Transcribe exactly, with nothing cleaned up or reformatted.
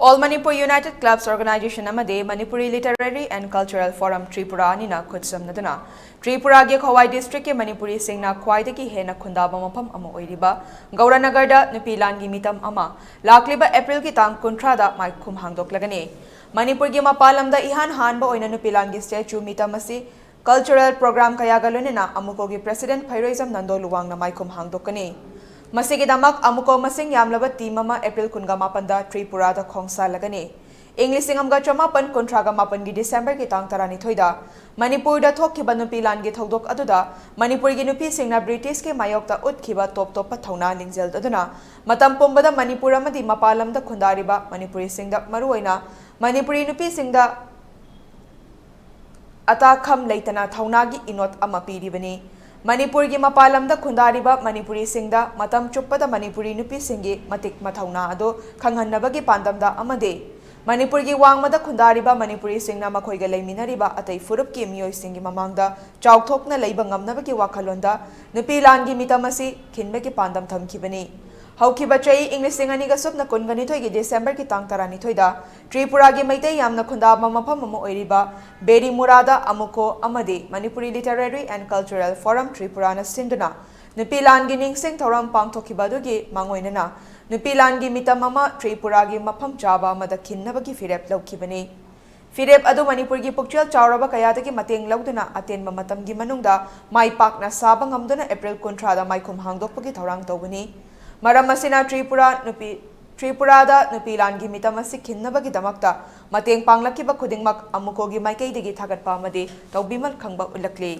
All Manipur United Clubs Organization ꯑꯃꯗꯤ Manipuri Literary and Cultural Forum Tripura ꯑꯅꯤꯅ ꯈꯨꯠꯁꯝꯅꯗꯨꯅ ꯇ꯭ꯔꯤꯄꯨꯔꯥꯒꯤ ꯈꯣꯋꯥꯏ ꯗꯤꯁꯇ꯭ꯔꯤꯛꯀꯤ ꯃꯅꯤꯄꯨꯔꯤꯁꯤꯡꯅ ꯈ꯭ꯋꯥꯏꯗꯒꯤ ꯍꯦꯟꯅ ꯈꯨꯟꯗꯥꯕ ꯃꯐꯝ ꯑꯃ ꯑꯣꯏꯔꯤꯕ ꯒꯧꯔꯅꯒꯔꯗ ꯅꯨꯄꯤ ꯂꯥꯟꯒꯤ ꯃꯤꯇꯝ ꯑꯃ ꯂꯥꯛꯂꯤꯕ ꯑꯦꯄ꯭ꯔꯤꯜꯒꯤ ꯇꯥꯡ ꯀꯨꯟꯊ꯭ꯔꯥꯗ ꯃꯥꯏꯈꯨꯝ ꯍꯥꯡꯗꯣꯛꯂꯒꯅꯤ꯫ ꯃꯅꯤꯄꯨꯔꯒꯤ ꯃꯄꯥꯟ ꯂꯝꯗ ꯏꯍꯥꯟ ꯍꯥꯟꯕ ꯑꯣꯏꯅ ꯅꯨꯄꯤ ꯂꯥꯟꯒꯤ ꯁ꯭ꯇꯦꯆꯨ ꯃꯤꯇꯝ ꯑꯁꯤ ꯀꯜꯆꯔꯦꯜ ꯄ꯭ꯔꯣꯒ꯭ꯔꯥꯝ ꯀꯌꯥꯒ ꯂꯣꯏꯅꯅ ꯑꯃꯨꯀꯣꯒꯤ ꯄ꯭ꯔꯦꯁꯤꯗꯦꯟꯠ ꯐꯩꯔꯣꯏꯖꯝ ꯅꯟꯗꯣ ꯂꯨꯋꯥꯡꯅ ꯃꯥꯏꯈꯨꯝ ꯍꯥꯡꯗꯣꯛꯀꯅꯤ꯫ ꯃꯁꯤꯒꯤꯗꯃꯛ ꯑꯃꯨꯀꯣ ꯃꯁꯤꯡ ꯌꯥꯝꯂꯕ ꯇꯤꯝ ꯑꯃ ꯑꯦꯄ꯭ꯔꯤꯜ ꯀꯨꯟꯒ ꯃꯥꯄꯟꯗ ꯇ꯭ꯔꯤꯄꯨꯔꯥꯗ ꯈꯣꯡꯁꯥꯜꯂꯒꯅꯤ꯫ ꯏꯪ ꯂꯤꯁꯤꯡ ꯑꯃꯒ ꯆꯃꯥꯄꯟ ꯀꯨꯟꯊ꯭ꯔꯥꯒ ꯃꯥꯄꯟꯒꯤ ꯗꯤꯁꯦꯝꯕꯔꯒꯤ ꯇꯥꯡ ꯇꯔꯥꯅꯤꯊꯣꯏꯗ ꯃꯅꯤꯄꯨꯔꯗ ꯊꯣꯛꯈꯤꯕ ꯅꯨꯄꯤ ꯂꯥꯟꯒꯤ ꯊꯧꯗꯣꯛ ꯑꯗꯨꯗ ꯃꯅꯤꯄꯨꯔꯒꯤ ꯅꯨꯄꯤꯁꯤꯡꯅ ꯕ꯭ꯔꯤꯇꯤꯁꯀꯤ ꯃꯥꯌꯣꯛꯇ ꯎꯠꯈꯤꯕ ꯇꯣꯞ ꯇꯣꯞꯄ ꯊꯧꯅꯥ ꯂꯤꯡꯖꯦꯜ ꯑꯗꯨꯅ ꯃꯇꯝ ꯄꯨꯝꯕꯗ ꯃꯅꯤꯄꯨꯔ ꯑꯃꯗꯤ ꯃꯄꯥꯟ ꯂꯝꯗ ꯈꯨꯟꯗꯥꯔꯤꯕ ꯃꯅꯤꯄꯨꯔꯤꯁꯤꯡꯗ, ꯃꯔꯨꯑꯣꯏꯅ ꯃꯅꯤꯄꯨꯔꯤ ꯅꯨꯄꯤꯁꯤꯡꯗ ꯑꯇꯥꯈꯝ ꯂꯩꯇꯅ ꯊꯧꯅꯥꯒꯤ ꯏꯅꯣꯠ ꯑꯃ ꯄꯤꯔꯤꯕꯅꯤ꯫ ꯃꯅꯤꯄꯨꯔꯒꯤ ꯃꯄꯥꯟ ꯂꯝꯗ ꯈꯨꯟꯗꯥꯔꯤꯕ ꯃꯅꯤꯄꯨꯔꯤꯁꯤꯡꯗ ꯃꯇꯝ ꯆꯨꯞꯄꯗ ꯃꯅꯤꯄꯨꯔꯤ ꯅꯨꯄꯤꯁꯤꯡꯒꯤ ꯃꯇꯤꯛ ꯃꯊꯧꯅꯥ ꯑꯗꯨ ꯈꯪꯍꯟꯅꯕꯒꯤ ꯄꯥꯟꯗꯝꯗ ꯑꯃꯗꯤ ꯃꯅꯤꯄꯨꯔꯒꯤ ꯋꯥꯡꯃꯗ ꯈꯨꯟꯗꯥꯔꯤꯕ ꯃꯅꯤꯄꯨꯔꯤꯁꯤꯡꯅ ꯃꯈꯣꯏꯒ ꯂꯩꯃꯤꯟꯅꯔꯤꯕ ꯑꯇꯩ ꯐꯨꯔꯨꯞꯀꯤ ꯃꯤꯑꯣꯏꯁꯤꯡꯒꯤ ꯃꯃꯥꯡꯗ ꯆꯥꯎꯊꯣꯛꯅ ꯂꯩꯕ ꯉꯝꯅꯕꯒꯤ ꯋꯥꯈꯜꯂꯣꯟꯗ ꯅꯨꯄꯤ ꯂꯥꯟꯒꯤ ꯃꯤꯇꯝ ꯑꯁꯤ ꯈꯤꯟꯕꯒꯤ ꯄꯥꯟꯗꯝ ꯊꯝꯈꯤꯕꯅꯤ꯫ ꯍꯧꯈꯤꯕ ꯆꯍꯤ ꯏꯪ ꯂꯤꯁꯤꯡ ꯑꯅꯤꯒ ꯁꯨꯞꯅ ꯀꯨꯟꯒ ꯅꯤꯊꯣꯏꯒꯤ ꯗꯤꯁꯦꯝꯕꯔꯒꯤ ꯇꯥꯡ ꯇꯔꯥꯅꯤꯊꯣꯏꯗ ꯇ꯭ꯔꯤꯄꯨꯔꯥꯒꯤ ꯃꯩꯇꯩ ꯌꯥꯝꯅ ꯈꯨꯟꯗꯥꯕ ꯃꯐꯝ ꯑꯃ ꯑꯣꯏꯔꯤꯕ ꯕꯦꯔꯤꯃꯨꯔꯥꯗ ꯑꯃꯨꯀꯣ ꯑꯃꯗꯤ Manipuri Literary and Cultural Forum ꯇ꯭ꯔꯤꯄꯨꯔꯥꯅ ꯁꯤꯟꯗꯨꯅ ꯅꯨꯄꯤ ꯂꯥꯟꯒꯤ ꯅꯤꯡꯁꯤꯡ ꯊꯧꯔꯝ ꯄꯥꯡꯊꯣꯛꯈꯤꯕ ꯑꯗꯨꯒꯤ ꯃꯥꯡꯑꯣꯏꯅꯅ ꯅꯨꯄꯤ ꯂꯥꯟꯒꯤ ꯃꯤꯇꯝ ꯑꯃ ꯇ꯭ꯔꯤꯄꯨꯔꯥꯒꯤ ꯃꯐꯝ ꯆꯥꯕ ꯑꯃꯗ ꯈꯤꯟꯅꯕꯒꯤ ꯐꯤꯔꯦꯞ ꯂꯧꯈꯤꯕꯅꯤ꯫ ꯐꯤꯔꯦꯞ ꯑꯗꯨ ꯃꯅꯤꯄꯨꯔꯒꯤ ꯄꯨꯛꯆꯦꯜ ꯆꯥꯎꯔꯕ ꯀꯌꯥꯗꯒꯤ ꯃꯇꯦꯡ ꯂꯧꯗꯨꯅ ꯑꯇꯦꯟꯕ ꯃꯇꯝꯒꯤ ꯃꯅꯨꯡꯗ ꯃꯥꯏ ꯄꯥꯛꯅ ꯁꯥꯕ ꯉꯝꯗꯨꯅ ꯑꯦꯄ꯭ꯔꯤꯜ ꯀꯨꯟꯊ꯭ꯔꯥꯗ ꯃꯥꯏꯈꯨꯝ ꯍꯥꯡꯗꯣꯛꯄꯒꯤ ꯊꯧꯔꯥꯡ ꯇꯧꯕꯅꯤ꯫ ꯃꯔꯝ ꯑꯁꯤꯅ ꯇ꯭ꯔꯤꯄꯨꯔꯥ ꯅꯨꯄꯤ, ꯇ꯭ꯔꯤꯄꯨꯔꯥꯗ ꯅꯨꯄꯤ ꯂꯥꯟꯒꯤ ꯃꯤꯇꯝ ꯑꯁꯤ ꯈꯤꯟꯅꯕꯒꯤꯗꯃꯛꯇ ꯃꯇꯦꯡ ꯄꯥꯡꯂꯛꯈꯤꯕ ꯈꯨꯗꯤꯡꯃꯛ ꯑꯃꯨꯀꯣꯒꯤ ꯃꯥꯏꯀꯩꯗꯒꯤ ꯊꯥꯒꯠꯄ ꯑꯃꯗꯤ ꯇꯧꯕꯤꯃꯜ ꯈꯪꯕ ꯎꯠꯂꯛꯂꯤ꯫